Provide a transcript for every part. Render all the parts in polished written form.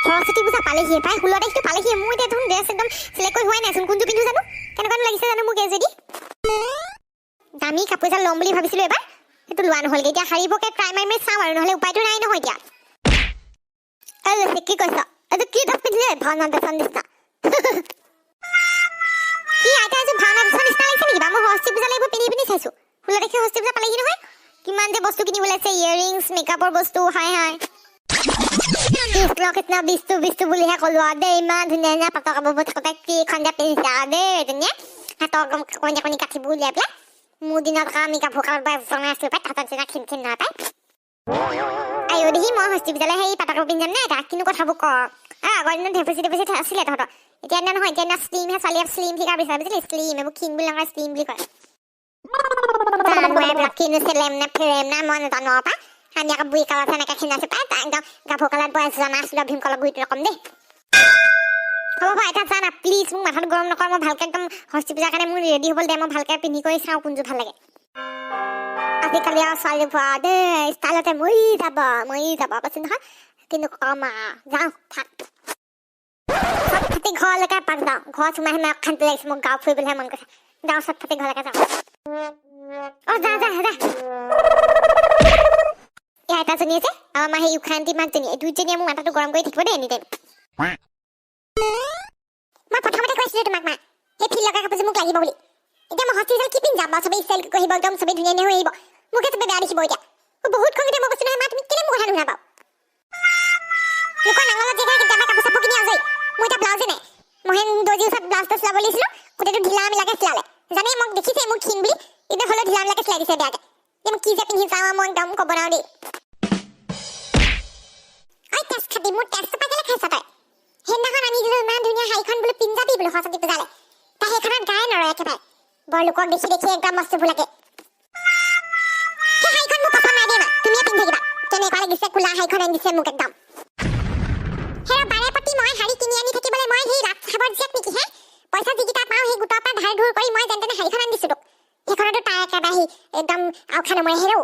সৰস্বতী পূজা পালেহিয়ে পাই, 16 তাৰিখটো পালেহিয়ে। মোৰ এতিয়া দেখোন ড্ৰেছ একদম চিলেক্ট কৰি হোৱাই নাইচোন, কোনযোৰ পিন্ধো জানো, কেনেকুৱানো লাগিছে জানো মোক এই যদি। দামী কাপোৰ এযোৰ ল'ম বুলি ভাবিছিলোঁ এবাৰ, সেইটো লোৱা নহ'লগৈ। এতিয়া শাৰীবোৰকে ট্ৰাই মাৰি মাৰি চাওঁ আৰু, নহ'লে উপায়টো নাই নহয় এতিয়া। এই লুচি, কি কৈছ? এইটো কি ড্ৰেছ পিন্ধিলে ভাওনা ড্ৰেছৰ নিচিনা? কি আইতা, এইযোৰ ভাওনা ড্ৰেছৰ নিচিনা লাগিছে নেকি বাৰু? মই সৰস্বতী পূজালৈ এইবোৰ পিন্ধি পিন্ধি চাইছোঁ। 16 তাৰিখে সৰস্বতী পূজা পালেহি নহয়, কিমান যে বস্তু কিনিবলৈ আছে, ইয়েৰিংছ, মেকআপৰ বস্তু, হাই হাই কৃষ্ণ কৃষ্ণ বিস্তু বিস্তু বুলিহে ক'লো আৰু দেই। ইমান ধুনীয়া ধুনীয়া পাটৰ কাপোৰবোৰ থাকোঁতে কি এখন যে পিন্ধিছে আৰু দেই, ধুনীয়া হাতৰ একদম কণী কণী কাঠিবোৰ উলিয়াই পেলাই। মোৰ দিনত আকৌ আমি গাভৰু কালত জনাই আছিলোঁ পাই, তহঁতৰ নিচিনা ক্ষীণ ক্ষীণ নহয় পাই। আইঅ দেহি, মই সৰস্বতী পূজালৈ সেই পাটৰ কাপোৰ পিন্ধি যাম নে আইতা? কিনো কথাবোৰ ক। আগৰ দিনত ঢেপচি ঢেপচি আছিলে তহঁতৰ, এতিয়া দিনা নহয়, এতিয়া দিনা শ্লিমহে, ছোৱালীয়ে শ্লিম ফিগাৰ বিচাৰে বুজিলি, শ্লিম, এইবোৰ ক্ষীণ বুলি নহয়, শ্লিম বুলি কয়। জানো এইবিলাক কিনো চেলেম নে ফেৰেম না মই নাজানো আৰু পাই। আমি আকৌ বুঢ়ী কালত সেনেকে ক্ষীণাইছো পাই, একদম গাভৰু কালত বৰ জনা আছিলোঁ ভীমকলৰ গুৰিটো ৰকম দেই। হ'ব বাৰু আইতা, যা না প্লিজ, মোক মাথাটো গৰম নকৰ। মই ভালকে একদম সৰস্বতী পূজাৰ কাৰণে মোৰ ৰেডি হ'বলৈ দে, মই ভালকে পিন্ধি কৰি চাওঁ কোনযোৰ ভাল লাগে। আজিকালি আৰু ছোৱালীবোৰ আৰু দেই ষ্টাইলতে মৰি যাব মৰি যাব, কৈছো নহয়। কিন্তু কম আৰু, যাওঁ থাক, চটফটি ঘৰলৈকে এপাক যাওঁ। ঘৰত সোমাই সোমাই অশান্তি লাগিছে, মোক গাঁও ফুৰিবলৈহে মন গৈছে। যাওঁ চটফটি ঘৰলৈকে যাওঁ। অ যা যা যা। এই আইতাজনীয়ে যে আৰু আমাৰ সেই উশান্তি মাকজনী, এই দুইজনীয়ে মোক মাথাটো গৰম কৰি থাকিব দেই এনি টাইম। মই প্ৰথমতে কৈছিলো তোমাক মা, সেই ফিল লগা কাপোৰযোৰ মোক লাগিব বুলি। এতিয়া মই সৰস্বতী পূজাত কি পিন্ধি যাম বাৰু? চবেই ষ্টাইল কৰি আহিব, একদম চবেই ধুনীয়া ধুনীয়া হৈ আহিব, মোকে চবে বেয়া দেখিব। এতিয়া মোৰ বহুত খং উঠে, মই কৈছো নহয় মা, তুমি কেলে মোৰ কথা নুশুনা বাৰু? লোকৰ নাঙলত জেগা কেতিয়াবা কাপোৰ চাপোৰ কিনি আজৰি, মোৰ এতিয়া ব্লাউজে নাই। মহেন দৰ্জীৰ ওচৰত ব্লাউজটো চিলাব দিছিলো, গোটেইটো ঢিলা মিলাকে চিলালে। জানেই মোক দেখিছে মোক ক্ষীণ বুলি, এতিয়া হ'লেও ঢিলা মিলাকে চিলাই দিছে বেয়াকে। এতিয়া মই কি যে পিন্ধি যাওঁ মই একদম ক'ব নোৱাৰো দেই। ঐ তেজ খাবি, মোৰ তেজ চপা কেলে খাইছ তই? সেইদিনাখন আনি দিলো ইমান ধুনীয়া শাৰীখন, বোলো পিন্ধি যাবি বোলো সৰস্বতী পূজালে, তাই সেইখনত গায়ে নৰয় একেবাৰে, বৰ লোকক দেখি দেখি একদম বস্তুবোৰ লাগে। সেই শাৰীখন মোৰ পচন্দ নাই দেই মা, তুমিয়ে পিন্ধি থাকিবা। কেনেকুৱা লাগিছে কোলা শাৰীখন আনি দিছে মোক একদম। হেৰা বাৰে প্ৰতি মই শাৰী কিনি আনি থাকিবলৈ মই সেই ৰাজ চাহাবৰ জীয়েক নেকি হে? পইচা যিকেইটা পাওঁ সেই গোটৰ পৰা ধাৰ ধুৰ কৰি মই যেন তেনে শাৰীখন আনি দিছো তোক, সেইখনতো তাই একেবাৰে সেই একদম আওখা নমৰে। হেৰৌ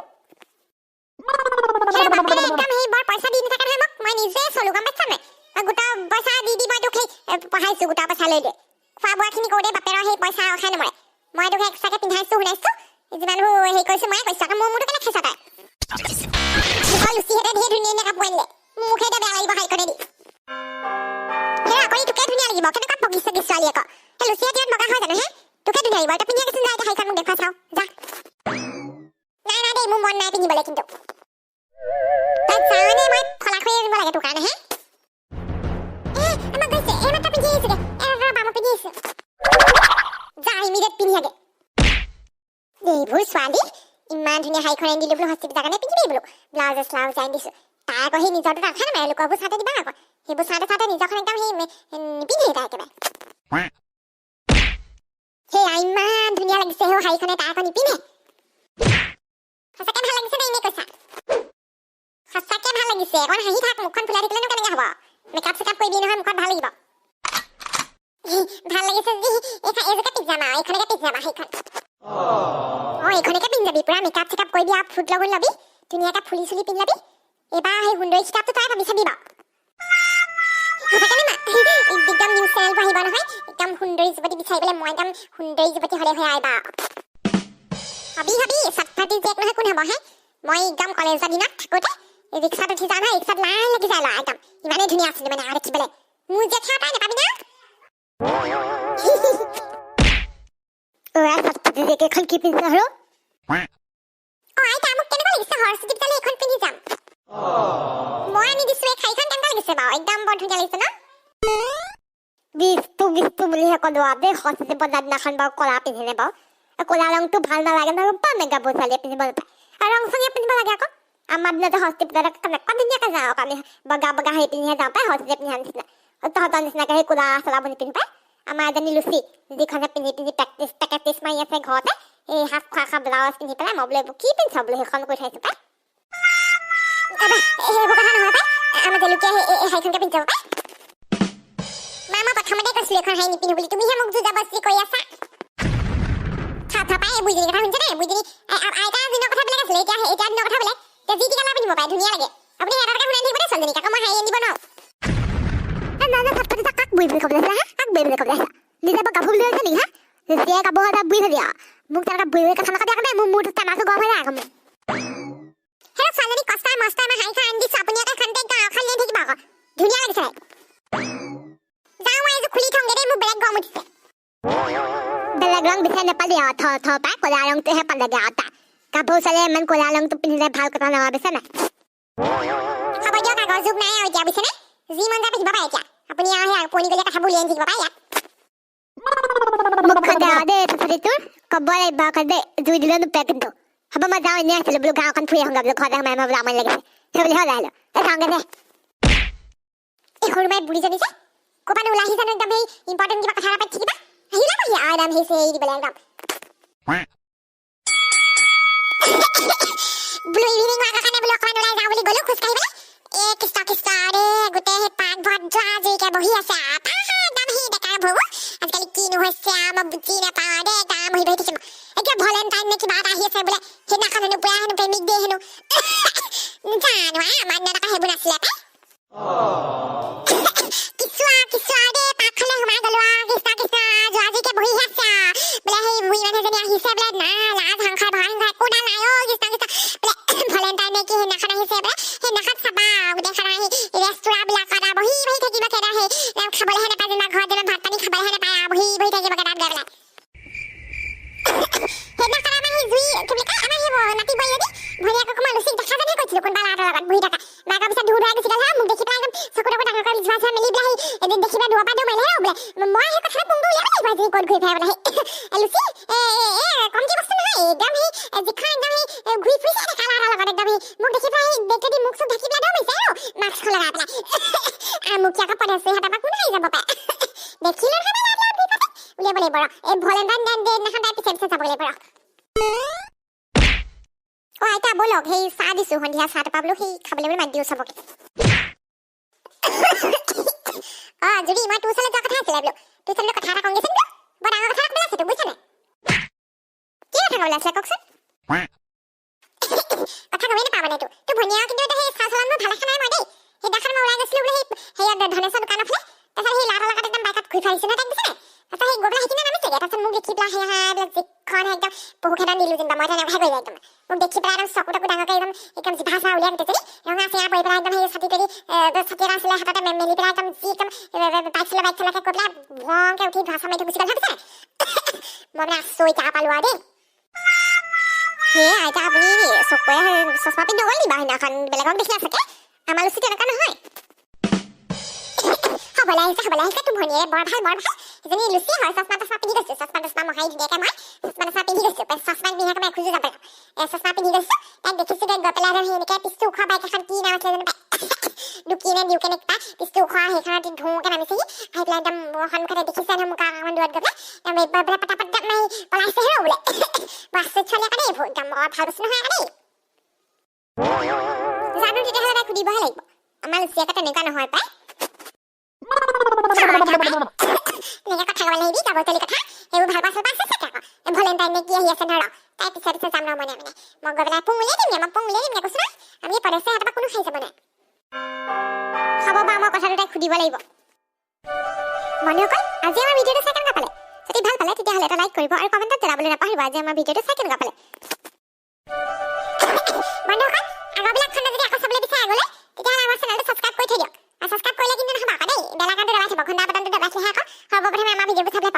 হেৰা বাপেৰে একদম সেই বৰ পইচা দি নাথাকে নহয় মোক, মই নিজে চলো গম পাইছা নাই? গোটৰ পইচা দি দি মই তোক সেই পঢ়াইছো, গোটৰ পইচা লৈ লৈ খোৱা বোৱাখিনি কৰোঁতে বাপেৰৰ সেই পইচা অখাই নমৰে। মই তোক এক্সট্ৰাকে পিন্ধাইছো শুনাইছো, যিমানবোৰ হেৰি কৰিছো ময়ে কৰিছো, আকৌ মোৰ মূৰটো কেলে খাইছ তই? লোকৰ লুচিহঁতে ধেৰ ধুনীয়া ধুনীয়া কাপোৰ আনিলে, মোকহে এতিয়া বেয়া লাগিব শাৰীখনে দি। হেৰা আকৌ তোকে ধুনীয়া লাগিব, কেনেকুৱা পগি চগি ছোৱালী আকৌ, সেই লুচিহঁতে ইয়াত বগা হয় জানো হে? তোকে ধুনীয়া লাগিব, তই পিন্ধি আহিছোন যা এতিয়া শাৰীখন মোক দেখুওৱা চাওঁ যা। নাই নাই দেই, মোৰ মন নাই পিন্ধিবলৈ, কিন্তু তই যাৱনে মই ফলা খৰি আনিব লাগে তোৰ কাৰণে হে? এ আমাক গৈছে, এইমাত্ৰ পিন্ধি আহিছোগে, এ ৰবা মই পিন্ধি আহিছো, যা ইমিডিয়েট পিন্ধি আগে। এইবোৰ ছোৱালী ইমান ধুনীয়া শাৰীখন আনি দিলো বোলো সৰস্বতী পূজাৰ কাৰণে পিন্ধিবি বোলো, ব্লাউজ শ্লাউজ আনি দিছো, তাই আকৌ সেই নিজৰটো নাখায় নহয়, লোকৰবোৰ চাওঁতে দিবা আকৌ, সেইবোৰ চাওঁতে চাওঁতে নিজৰখন একদম সেই নিপিন্ধে তাই একেবাৰে। সেয়া ইমান ধুনীয়া লাগিছে সেই শাৰীখনে, তাই আকৌ নিপিন্ধে। সঁচাকে ভাল লাগিছে নে এনেই কৈছা? সঁচাকে ভাল লাগিছে, অকণ হাঁহি থাক, মুখখন ফুলাই থাকিলেনো কেনেকে হ'ব? মেকআপ চেকআপ কৰি দিয়ে নহয় মুখত, ভাল লাগিব। ভাল লাগিছে যদি এইখন এইযোৰকে পিন্ধি যাম আৰু, এইখনকে পিন্ধি যাম আৰু সেইখন। অ এইখনকে পিন্ধি যাবি, পুৰা মেকআপ চেকআপ কৰি দিয়া, ফুট লগত ল'বি, ধুনীয়াকে ফুলি চুলি পিন্ধি ল'বি। এইবাৰ সেই সুন্দৰী কিতাপটো তই ভাবি চাবি বাৰু। সঁচাকে নে মা? একদম নিউজ চেনেলবোৰ আহিব নহয়, একদম সুন্দৰী যুৱতী বিচাৰি পেলাই মই একদম সুন্দৰী যুৱতী হ'লে হৈ এইবাৰ। হবি হবি, চটফটি জীয়েক নহয় কোন হ'ব হে? মই একদম কলেজৰ দিনত থাকোঁতে ৰিক্সাত উঠি যাওঁ নহয়, ৰিক্সাত লাইন লাগি যায় ল'ৰা, একদম ইমানেই ধুনীয়া আছিলো মানে আৰু দেখিবলৈ। মোৰ জীয়েক সেয়া তই নাপাবি না। চটফটি জীয়েক এইখন কি পিন্ধিছে আৰু? অ আইতা, মোক কেনেকুৱা লাগিছে সৰস্বতী পূজালৈ এইখন পিন্ধি যাম? মই আনি দিছো এই শাৰীখন, কেনেকুৱা লাগিছে বাৰু? একদম বৰ ধুনীয়া লাগিছে ন? বিস্তু বিস্তু বুলিহে ক'লো আৰু দেই। সৰস্বতী পূজাৰ দিনাখন বাৰু ক'লা পিন্ধিনে বাৰু? ক'লা ৰংটো ভাল নালাগে নহয়, গম পাওঁ নে? গাভৰু ছোৱালীয়ে পিন্ধিব নাপায় আৰু ৰং চঙীয়া পিন্ধিব লাগে আকৌ। আমাৰ দিনতে সৰস্বতী পূজাত কেনেকুৱা ধুনীয়াকে যাওঁ আকৌ, আমি বগা বগা হেৰি পিন্ধিহে যাওঁ পাই, সৰস্বতী পিন্ধা নিচিনা, তহঁতৰ নিচিনাকে সেই ক'লা চোলাবোৰ নিপিন্ধো পাই। আমাৰ এজনী লুচি যিখনে পিন্ধি পিন্ধি প্ৰেক্টিচ প্ৰেক্টিচ মাৰি আছে ঘৰতে, এই হাফ খোৱা খোৱা ব্লাউজ পিন্ধি পেলাই, মই বোলো এইবোৰ কি পিন্ধিছ বোলো, সেইখন কৰি থৈছো পাই। সেইবোৰ কথা নহয় পাই, আমাৰ জেলুকীয়া এই শাৰীখনকে পিন্ধি যাব পাই। মা, মই প্ৰথমতে কৈছিলো এইখন শাৰী নিপিন্ধো বুলি, তুমিহে মোক যুঁজা বস্তি কৰি আছা। থা থা পাই, এই বুঢ়ীজনীৰ কথা শুনিছে নাই? বুঢ়ীজনী আইতা দিনৰ কথা বেলেগ আছিলে, এতিয়া এতিয়া দিনৰ কথা বেলেগ। এতিয়া যি টি কালাৰ পিন্ধিব পাৰে, ধুনীয়া লাগে। আপুনি এটা টকা শুনাই থাকিব দেই ছোৱালীজনীক, আকৌ মই শাৰী আনি দিব নোৱাৰো। বুঢ়ী বুলি ক'বলৈ আহিছা? কাক বুঢ়ী বুলি ক'বলৈ আহিছা? নিজে বৰ গাভৰু বুলি ভাবিছা নেকি? হা, যেতিয়াই গাভৰু হৈ বুঢ়ী ভাবি আৰু মোক তেনেকুৱা বুঢ়ী বুলি কথা নকবি আকৌ দেই, মোৰ মূৰটো টেমাটো গৰম হৈ যায় আকৌ মোৰ। হেৰ ছোৱালীজনী কষ্টাই মষ্টাই মই শাৰীখন আনি দিছোঁ, আপুনি আকৌ খন্তেক আখালি নাথাকিব আকৌ, ধুনীয়া লাগিছে। যাওঁ মই এইযোৰ খুলি থওঁগৈ দেই, মোৰ বেলেগ গৰম উঠিছে। বেলেগ ৰং বিচাৰি নাপালি আৰু, থ থ পাই ক'লা ৰংটোহে পালেগৈ আৰু। তাই গাভৰু ছোৱালীয়ে ইমান ক'লা ৰংটো পিন্ধিলে ভাল কথা নহয়, বুজিছে নাই? হ'ব দিয়ক, আগৰ যুগ নাই আৰু এতিয়া, বুজিছেনে? যি মন যায় পিন্ধিব পাৰে এতিয়া। আপুনি আৰু সেই পুৰণিকলীয়া কথাবোৰ উলিয়াই আনি থাকিব পাৰে ইয়াত। মুখখন বেয়া দেই তোৰ, ক'ব লাগিব আকৌ দেই, জুই দিলেও নোপোৱে কিন্তু। হ'ব মই যাওঁ, এনেই আছিলোঁ বোলো গাঁওখন ফুৰি আহোঁগৈ বোলো, ঘৰতে সোমাই মই বোলো আমনি লাগিছে, সেইবুলিহে ওলাই আহিলোঁ। এই চাওঁগৈ দে। এই সৰু মাই বুঢ়ীজনী যে ক'ৰবাত ওলাই আহিছে একদম, সেই ইম্পৰ্টেণ্ট কিবা কথা এটা পাতি থাকিবা, আহি ওলাবহি আৰু একদম সেই চেৰি দিবলৈ একদম। বোলো ইভিনিং ৱাকৰ কাৰণে বোলো অকণমান ওলাই যাওঁ বুলি গ'লো খোজকাঢ়ি পেলাই। এ কৃষ্ণ কৃষ্ণ ৰে, গোটেই সেই পাকঘৰত যোৱা জুইকে বহি আছে একদম সেই ডেকা ভৌ। আজিকালি কিনো হৈছে আৰু মই বুজি নাপাওঁ দেই, একদম বহি বহি থাকিম। এতিয়া ভলেণ্টাইন নে কিবা এটা আহি আছে বোলে, সেইদিনাখন হেনো পুৰা হেনো প্ৰেমিক দিয়ে হেনো। জানো আমাৰ দিনত আকৌ সেইবোৰ নাছিলে পাই। কিচুৱা কিচুৱা দেই, পাকঘৰলৈ সোমাই গ'লো আৰু কৃষ্ণ কৃষ্ণ, যোৱা জুইকে বহি আছে বোলে। সেই বুঢ়ী মানুহজনী আহিছে বোলে, নাই লাজ সংসাৰ ভয় সংসাৰ একো নাই অ' কৃষ্ণ কৃষ্ণ। বোলে ভলেণ্টাইন নে কি সেইদিনাখন আহিছে বোলে, সেইদিনাখন চাবা গোটেইখন আহি ৰেষ্টুৰাঁবিলাকত আৰু বহি বহি থাকিব কেইটা, সেই খাবলৈহে নাপায় যেনিবা, ঘৰত যেনিবা ভাত পানী খাবলৈহে নাপায় আৰু বহি বহি থাকিব কেইটাত গৈ পেলাই। সেইদিনাখন আমাৰ সেই জুই কি বুলি কয়, আমাৰ সেই নাতি বোৱাৰীজনী ভনীয়েকক অকণমান লুচিক দেখা যেনহে কৈছিলোঁ কোনোবা ল'ৰাটোৰ লগত বহি থকা। মাকৰ পিছত ধুৰ ধুৱাই গুচি গ'ল, মোক দেখি পেলাই একদম চকু তকু ডাঙৰ কৰি যোৱা চোৱা মেলি পেলাই সেই দেখি পেলাই দূৰৰ পৰা দৌৰ মাৰিলে বোলে। মই সেই কথাটো পুংটো উলিয়াব লাগিব আজি ক'ত ঘূৰি ফুৰে বোলে। সেই লুচি এ কমটি বস্তু নহয়, একদম সেই যিখন একদম সেই ঘূৰি ফুৰিছে ডেকা ল'ৰাটোৰ লগত একদম, সেই মোক দেখি পেলাই সেই বেগটো দি মুখ চুখ ঢাকি পেলাই দৌৰ মাৰিছে আৰু মাস্কখন লগাই পেলাই। আৰু মোক আকৌ পদেশ্ৰী হাতৰ পৰা কোন হাৰি যাব পাৰে, দেখিলোঁ নহয় মই ল'ৰাটোৰ লগত ঘূৰি ফুৰাটো। উলিয়াব লাগিব ৰ, এই ভলেণ্টাইন ডে দিনাখন তাই পিছে পিছে যাব লাগিব ৰ। অ আইতা ব'লক, সেই চাহ দিছোঁ সন্ধিয়া, চাহ টোপা বোলো সেই খাবলৈ বুলি মাতি দিওঁ চবকে। অ জুৰি, মই তোৰ ওচৰলৈ যোৱা কথা আছিলে বোলো, তোৰ ওচৰলৈ কথা এটা কওঁগৈচোন বোলো, বৰ ডাঙৰ কথা এটা ক'বলৈ আছে তোক, বুজিছা নাই? কি কথা ক'বলৈ আছিলে কওকচোন? কথা গমেই নাপাওঁ মানে তোৰ ভনীয়েও কিন্তু এতিয়া সেই চাল চলন মোৰ ভাল দেখা নাই মই দেই। সেইদিনাখন মই ওলাই গৈছিলোঁ বোলে সেই হেৰিয়ত ধনেশ্বৰ দোকানৰ ফালে, তাৰপিছত সেই ল'ৰাটোৰ লগত একদম বাইকত ঘূৰি ফুৰিছোঁ নহয় তাইক, বুজিছা নাই? তাৰপিছত সেই গৈ পেলাই সেইখিনি নামিছেগৈ, তাৰপিছত মোক দেখি পেলাই সেই বোলে যিখন একদম পহু খেদন দিলোঁ যেনিবা মই, তেনেকুৱাহে কৰিলোঁ একদম। মোক দেখি পেলাই একদম চকু তকু ডাঙৰকৈ একদম একদম জিভা চিভা উলিয়াই গোটেইজনী ৰঙা চিঙা পৰি পেলাই একদম সেই ছাতি তৰি ছাতি এটা আছিলে হাততে মেলি পেলাই একদম যি একদম বাইক চলা বাইক চলাকে কৈ পেলাই ভংকৈ উঠি ধোঁৱা মাৰি থৈ গুচি গ'ল, ভাবিছা? মই মানে আচৰিত আৰু পালোঁ আৰু দেই। হে আইতা, আপুনি চকুৱে চশমা পিন্ধি নগ'ল নি বাৰু সেইদিনাখন? বেলেগক দেখিলা চাগে, আমাৰ লুচি তেনেকুৱা নহয়। হ'বলৈ আহিছে হ'বলৈ আহিছে, তোৰ ভনীয়ে বৰ ভাল বৰ ভাল সেইজনী লুচি হয়, চশমা তচমা পিন্ধি গৈছোঁ, চশমা তচমা মহাৰি ধুনীয়াকৈ মই চশমা তচমা পিন্ধি গৈছোঁ, চশমা পিন্ধাকৈ মই এখোজো যাব চশমা পিন্ধি গৈছোঁ। তাইক দেখিছোঁ তাইক গৈ পেলাই সেই এনেকৈ পিছটো ওখ বাইক এখন কি নাম আছিলে জানো পাই, দুকি নে ডিউকে নে কিবা, পিছটো ওখ সেইখনত ধুওঁকৈ নামিছেহি, আহি পেলাই একদম মোৰ সন্মুখতে দেখিছে নহয় মোক অকণমান দূৰত গৈ পেলাই একদম এইবাৰ বোলে পটাপট একদম পলাইছে হেৰ বোলে। বৰ আচৰিত ছোৱালী আকৌ দেই, এইবোৰ একদম বৰ ভাল বস্তু নহয় আকৌ দেই। জানো তেতিয়াহ'লে তাইক সুধিবহে লাগিব, আমাৰ লুচি আকৌ তেনেকুৱা নহয় পাই। এনেকৈ কথা ক'ব লাগিবি, গাভৰুতলি কথা সেইবোৰ ভাল পোৱা চাল পোৱা আছে চাগে আকৌ। ভলেণ্টাইন নে কি আহি আছে নহয় ৰ, তাই পিছে পিছে যাম ৰ মনে মনে, মই গৈ পেলাই পুং উলিয়াই দিমগৈ, মই পুং উলিয়াই দিমগৈ কৈছোঁ নহয়, আমি পদেশ্ৰী হাতৰ পৰা কোনো খাই যাব নোৱাৰে। হ'ব বাৰু, মই কথাটো তাইক সুধিব লাগিব। বন্ধুসকল, আজি আমাৰ ভিডিঅ'টো চাই কেনেকুৱা পালে? যদি ভাল পালে তেতিয়াহ'লে এটা লাইক কৰিব আৰু কমেণ্টত জনাবলৈ নাপাহৰিব আজি আমাৰ ভিডিঅ'টো চাই কেনেকুৱা পালে। বন্ধুসকল, আগৰবিলাক খণ্ড যদি আকৌ চাবলৈ বিচাৰে আগলৈ, তেতিয়াহ'লে আমাৰ চেনেলটো ছাবস্ক্ৰাইব কৰি থৈ দিয়ক। আৰু ছাবস্ক্ৰাইব কৰিলে কিন্তু নহ'ব আকৌ দেই, বেল আইকনটো দবাই থ'ব, ঘণ্টা বাটনটো দবাই থ'লেহে আকৌ সৰ্বপ্ৰথমে আমাৰ ভিডিঅ'বোৰ চাবলৈ